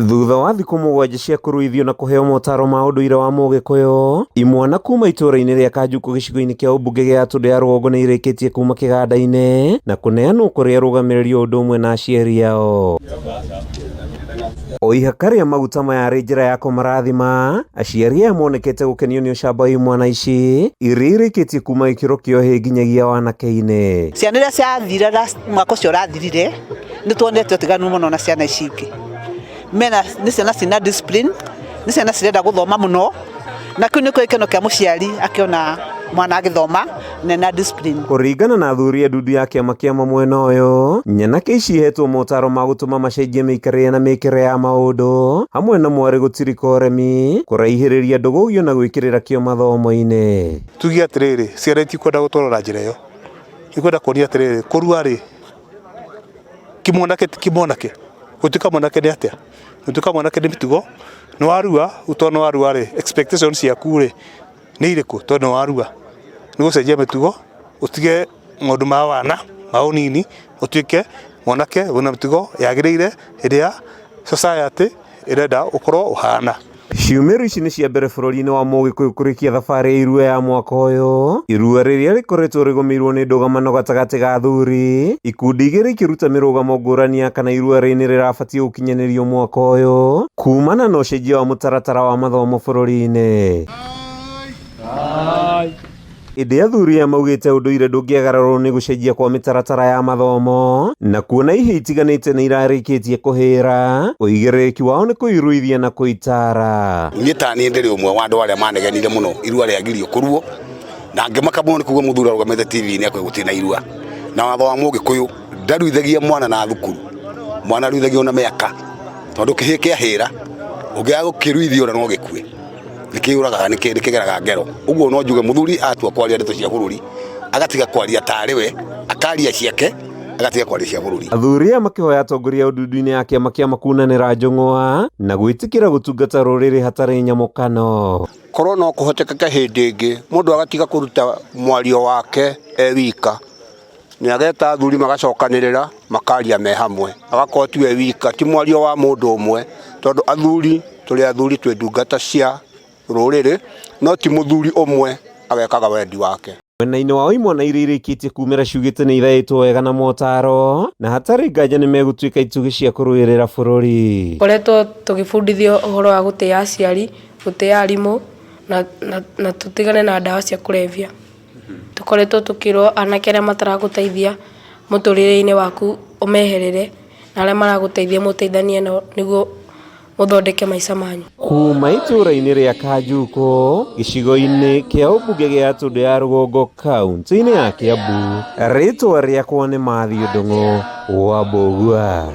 Thutha wa thikũ 7 cia kũruithio na kũheo motaro ma ũndũire wa Mũgĩkũyũ, imwana kuma itũũra-inĩ rĩa Kanjuku gĩcigo-inĩ kĩa ũmbunge gĩa Gatũndũ ya Rũgongo nĩ irĩkĩtie kuma kĩganda-inĩ na kũneanwo kũrĩ arũgamĩrĩri o ũndũ ũmwe na aciari ao. O ihaka rĩa maguta maya arĩ njĩra ya kũmarathima, aciari aya monekete gũkenio nĩ ũcamba wa imwana ici iria irĩkĩtie kuma gĩkĩro kĩa ũhĩĩ nginyagia wanake-inĩ. Ciana iria ciathire mwaka ũcio ũrathirire nĩ tuonete ũtiganu mũno na ciana ici ingĩ. Mena nĩ ciana ciĩna discipline, nĩ ciana cirenda gũthoma mũno, na kĩu nĩkĩo gĩkeno kĩa mũciari akĩona mwana agĩthoma na ena discipline. Kũringana na athuri a ndundu ya kĩama kĩa mwena ũyũ, nyanake ici ihetwo motaro ma gũtũma macenjie mĩikarĩre na mĩkĩre ya maũndũ, hamwe na mwarĩ gũtirika ũremi, kũraihĩrĩria ndũgũgio na gwĩkĩrĩra kĩo mathomo-inĩ. Tuge atĩrĩrĩ, ciana itikwenda gũtwarwo na njĩra ĩyo, ikwenda kuonio atĩrĩrĩ, kũrua rĩ, kĩmwanake ti kĩmwanake, gũtuĩka mwanake nĩ atĩa? Gũtuĩka mwanake nĩ mĩtugo, nĩ warua, rĩu tondũ nĩ warua rĩ, expectations ciaku rĩ, nĩ irĩkũ tondũ nĩ warua? Nĩ gũcenjia mĩtugo, ũtige maũndũ ma wana, ma ũnini, ũtuĩke mwanake wĩna mĩtugo yagĩrĩire ĩrĩa society ĩrenda ũkorwo ũhana. Ciumĩro ici nĩ cia mbere bũrũri-inĩ wa Mũgĩkũyũ kũrĩkia thabarĩ ya irua ya mwaka ũyũ, irua rĩrĩa rĩkoretwo rĩgũmĩirwo nĩ ndũgamano gatagatĩ ga athuri, ikundi igĩrĩ ikĩruta mĩrũgamo ngũrani ya kana irua rĩrĩ nĩ rĩrabatiĩ gũkinyanĩrio mwaka ũyũ kumana na ũcenjia wa mũtaratara wa mathomo bũrũri-inĩ. Ĩndĩ athuri aya maugĩte ũndũire ndũngĩagararwo nĩ gũcenjia kwa mĩtaratara ya mathomo na kuona ihĩĩ itiganĩte nĩ irarĩkĩtie kũhĩra, ũigĩrĩrĩki wao nĩ kũiruithia na kũitara. Niĩ ta niĩ ndĩrĩ ũmwe wa andũ arĩa manegenire mũno irua rĩagirio kũruo na ngĩmaka mũno nĩ kuga mũthuri arũgamĩte TV-inĩ akwĩ gũtirĩ na irua na watho wa mũgĩkũyũ ndaruithagia mwana na thukuru, mwana aruithagio na mĩaka tondũ kĩhĩĩ kĩahĩra ũngĩaga gũkĩruithia ona no gĩkue. Nĩkĩũragaga, nĩkĩgeraga ngero. Ũguo no njuge mũthuri atua kwaria ndeto cia bũrũri agatiga kwaria tarĩ we, akaria ciake agatiga kwaria cia bũrũri. Athuri aya makĩhoya atongoria a ũndundu-inĩ ya kĩama kĩa makunanĩra njũng'wa na gwĩtĩkĩra gũtungata rũrĩrĩ hatarĩ nyamũkano. Korwo no kũhotekeke hĩndĩ ĩngĩ mũndũ agatiga kũruta mwario wake e wika, nĩ ageta athuri magacokanĩrĩra makaria me hamwe, agakorwo tiwe wika, ti mwario wa mũndũ ũmwe, tondũ athuri tũrĩ athuri twĩ ndungata cia rũrĩrĩ, no ti mũthuri ũmwe agekaga wendi wake. Mwena-inĩ wao imwana iria irĩkĩtie kumĩra ciugĩte nĩ ithaĩtwo wega na motaro na hatarĩ nganja nĩ megũtuĩka itugĩ cia kũrũĩrĩra bũrũri. Koretwo tũgĩbundithio ũhoro wa gũtĩa aciari, gũtĩa arimũ na tũtigane na ndawa cia kũrebia. Tũkoretwo tũkĩrwo anake arĩa mataragũteithia mũtũrĩre-inĩ waku ũmeherere, na arĩa maragũteithia mũteithanie nao nĩguo mũthondeke maica manyu. Kuma itũũra-inĩ rĩa Kanjuko, gĩcigo-inĩ kĩa ũmbunge gĩa Gatũndũ ya Rũgongo kaunti-inĩ ya Kiambu, rĩtwa rĩakwa nĩ Matthew Ndung'u wa Mbũgua.